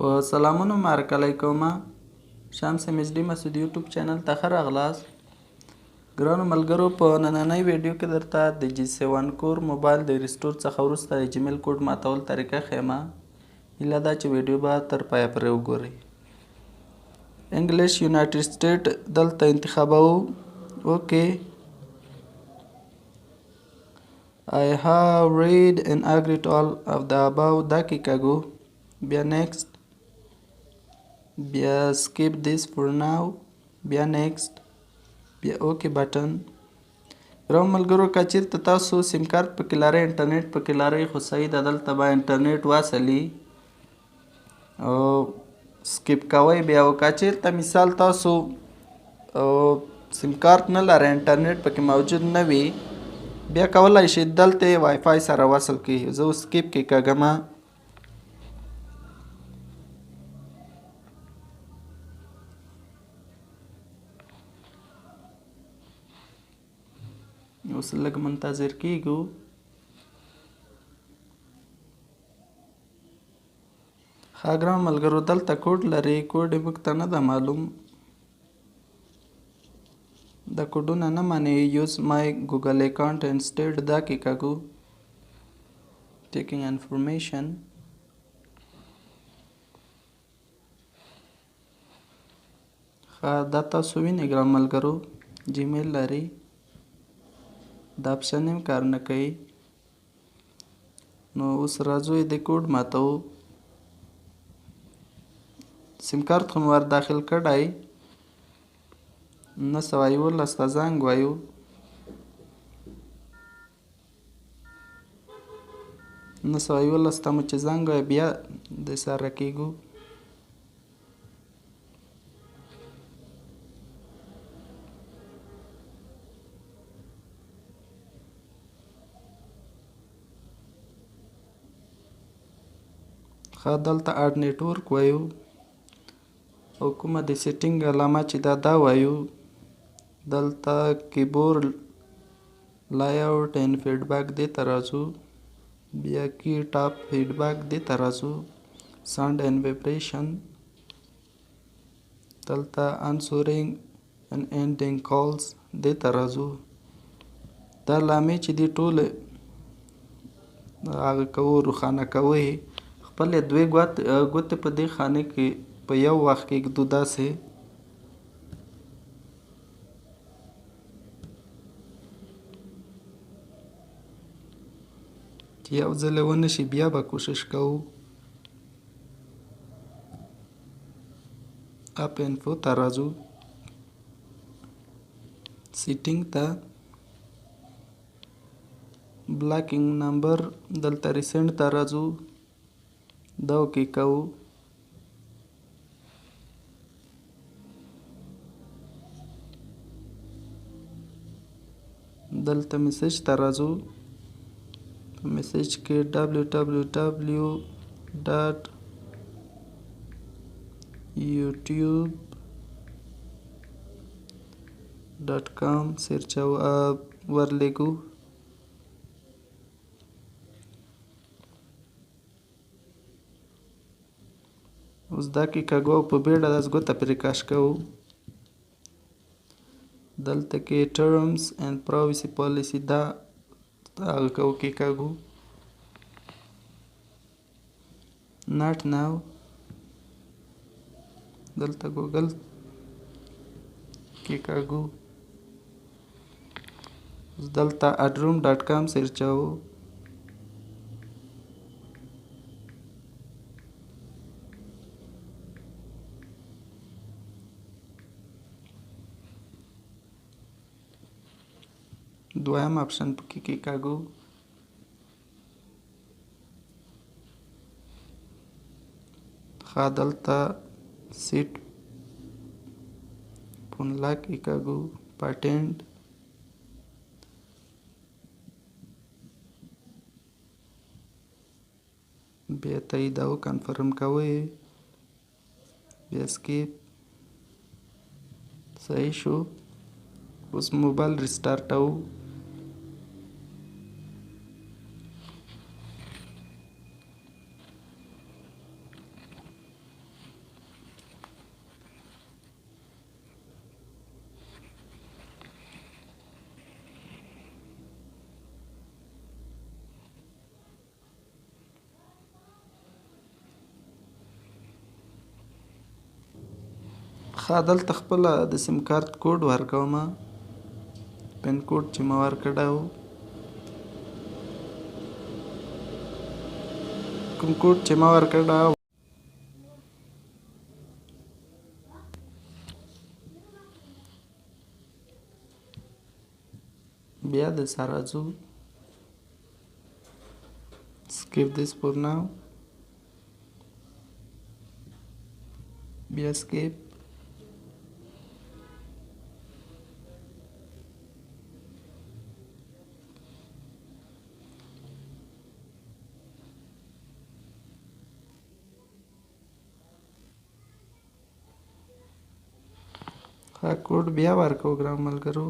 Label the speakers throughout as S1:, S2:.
S1: په سلامونو هرکلی کوم. شمس ام اس ډي مسعود یوټیوب چینل ته ښه راغلاست. ګرانو ملګرو، په نننۍ ویډیو کې درته د G7 Core موبایل د restore څخه وروسته د جیمیل کوډ ماتول طریقه ښیم. هیله ده چې ویډیو به تر پایه پورې وګورئ. English United State دلته انتخابوو. Okay, I have read and agreed to all of the above دا کېکاږو. بیا next، بیا skip this for now، بیا next، بیا okay button. ګرانو ملګرو، که چېرته تاسو سیم کارت پکې لرئ، انټرنیټ پکې لرئ، خو صحیح ده، دلته به انټرنیټ واصلي او skip کوئ بیا. او که چېرته مثال تاسو سیم کارت نه لرئ، انټرنیټ پکې موجود نه وي، بیا کولای شئ دلته وای فای سره وصل کړئ. زه اوس skip کېکاږم. اوس لږ منتظر کیږو. ښه ګران ملګرو، دلته کوډ لري، کوډ یې موږ ته نه ده معلوم، دا کوډونه نه مني. Use my Google account instead دا کېکاږو. Taking information. ښه، دا تاسو وینئ ګران ملګرو، جیمیل لري، دا option هم کار نه کوي. نو اوس راځو د کوډ ماتو. سیم کارت خو مې ور داخل کړی، 911 ته زنګ وایو. 911 ته مو چې زنګ وایو، بیا د سره کېږو. ښه، دلته add network وایو او کومه د setting علامه چې دا دا وایو. دلته keyboard layout and feedback دې ته راځو، بیا key tap feedback دې ته راځو، sound and vibration، دلته answering and ending calls دې ته راځو. دا علامې چې دي ټولې هغه کوو، روښانه کوئ. خپلې دوې ګوتې په دې خانې کې په یو وخت کې ږدو داسې. چې یو ځل یې ونه شي بیا به کوشش کوو. App info ته راځو، setting ته، blocking number، دلته recent ته راځو، دا okay کوو. دلته message ته راځو، په message کې www.youtube.com search ورلېږو. اوس دا کېکاږو او په بیړه داسې ګوته پرې کش کوو. دلته کې terms and privacy policy دا هغه کوو، کېکاږو. Not now. دلته ګوګل کېکاږو. اوس دلته adroom.com سرچوو. دویم option پکې کېکاږو. ښه، دلته set phone lock کېکاږو، pattern. بیا تاییدو، confirm کوئ، بیا skip. صحیح شو. اوس موبایل ریسټارټوو. ښه، دلته خپله د سیم کارت کوډ ورکوم، پین کوډ چې ما ورکړی و، کوم کوډ چې ما ورکړی. بیا د سره ځو، skip this for now، بیا skip. ښه، کوډ بیا ورکوو ګران ملګرو.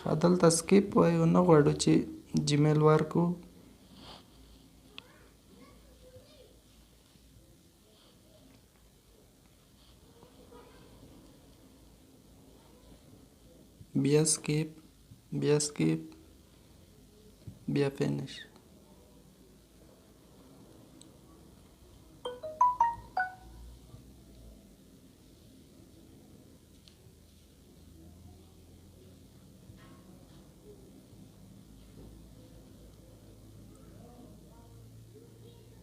S1: ښه، دلته skip وایو، نه غواړو چې جیمیل ورکو. بیا skip، بیا skip، بیا finish.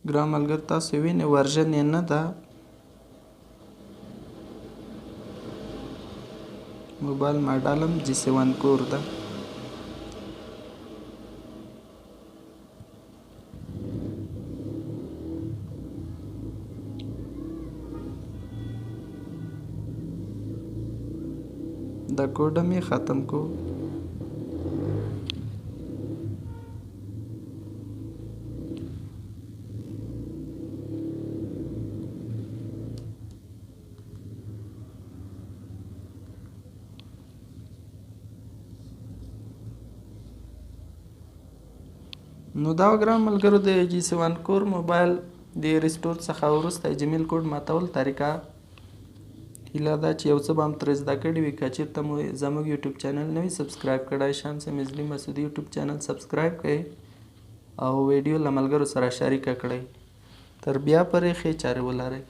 S1: ګران ملګرو تاسو وینئ version یې نه ده. موبایل ماډل هم G7 Core ده. دا کوډ هم یې ختم کو. نو دا ګران ملګرو د G7 Core موبایل د restore څخه وروسته جیمیل کوډ ماتول طریقه. هیله ده چې یو څه به هم ترې زده کړي وي. که چېرته مو زموږ یوټیوب چینل نه وي subscribe کړی، شمس مزلي مسعودي یوټیوب چینل subscribe کړئ او ویډیو له ملګرو سره شریکه کړئ. تر بیا پورې ښې چارې ولرئ.